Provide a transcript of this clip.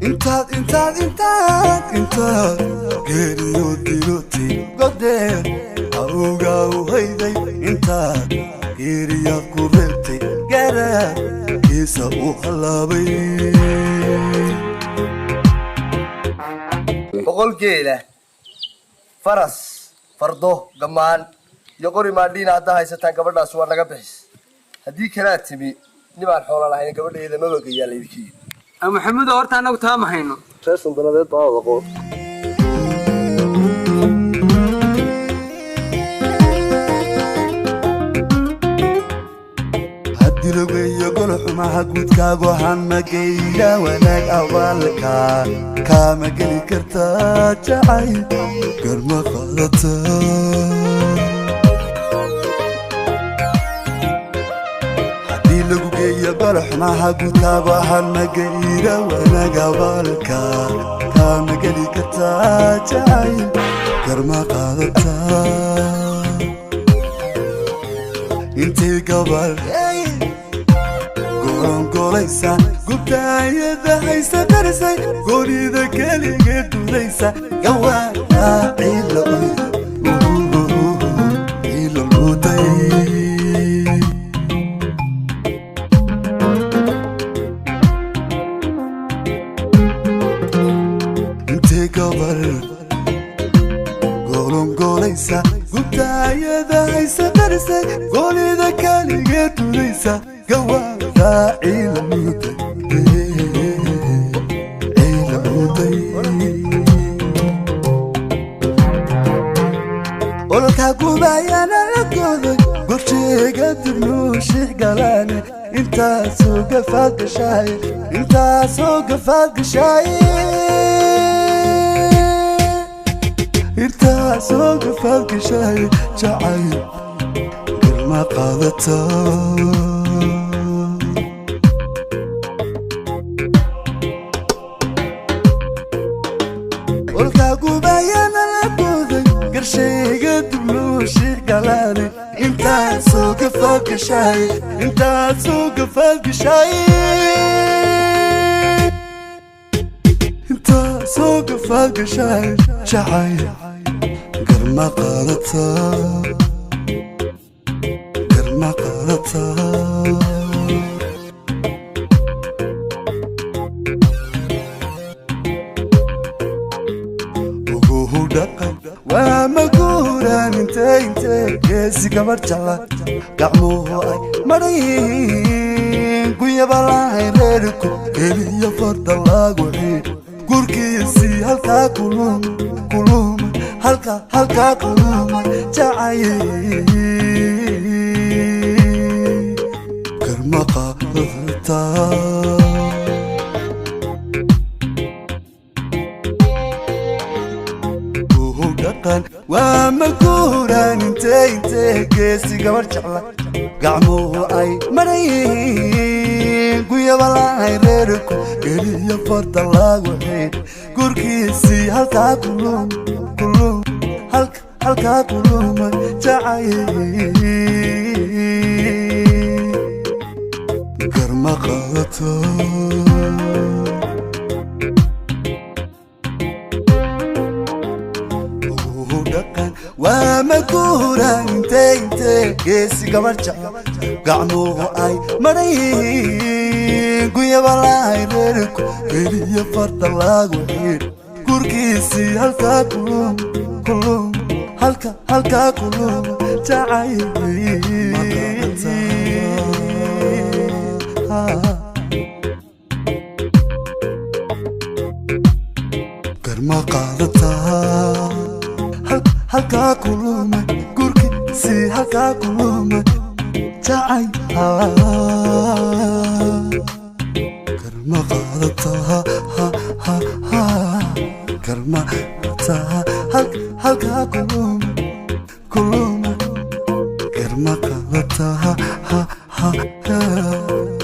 Intaad intaad intaad intaad geeriyo dilotay godeer awgaa u hayday, intaad geeriyaad ku reebtay garaad kiisa u hallaabay. 100 geela, faras, fardo, gammaan iyo qori maadhiina haddaa haysataan, gabadhaas waa naga bixis. Haddii kalaa timi nimaan xoola lahayn gabadheeda mabagayaa laydinka yidhi. Maxamudo, horta annagu taa ma hayno. Reer sandaladeed baa aqoon. Hadilogeeyo gol xumaha guudkaagu hanmagayga wanaag abaalka kaama geli kartaa jacayl garma qaadata. Haddii lagu geeyo gol xumaha guudkaagu hanmagayga wanaag abaalka kaama geli kartaa jacayl garma qaadata. Intay gabar gorongolaysa gubtaayada haysa qarisay goonida keliga dulaysa gawaa ciila ciila luuday. Intay gabar gorongolaysa gubtaayada haysa qarisay goonida keliga dulaysa gawaa ciila luuday ciila luuday. Ololka gubayana la gooday gorsheega dibnuu galaane intaasoo gafaad gashaaye, intaasoo gafaad gashaaye, intaasoo gafaad gashaaye jacayl garma qaadata. Olka gubayana la gooday garshayga dibnuu galaane intaasoo gafaad gashaaye, intaasoo gafaad gashaaye, intaasoo gafaad gashaaye jacayl garma qaadata, garma qaadata. Uguhu dhaqan waa maguuraan inte inte geesi gabar jecla gacmuhu ay madhayihiin gunyaba lahayn reerku keliya farda lagu xiid gurkiisii halkaa kulum kulum halka halkaa kulumay jacayl garma qaadata. Uhu dhaqan waa maguuraan inte inte geesi gabar jecla gacmuhu ay madhayihiin gunyaba lahayn reerku keliya farda lagu xiid gurkiisii halkaa kulum kulum halka halkaa kulumay jacayl garma qaadato. Uhu dhaqan waa maguuraan inte inte geesi gabar jecla gacmuhu ay madhayihiin gunyaba lahayn reerku keliya farda lagu xiid gurkiisii halkaa kulum kulum halka halkaa kulum jacayl garma qaadata. Halkaa kulumay gurkiisii halkaa kulumay jacayl garma qaadata, garma halkaa kulumay kulumay garma qaadata. Ha ha ha.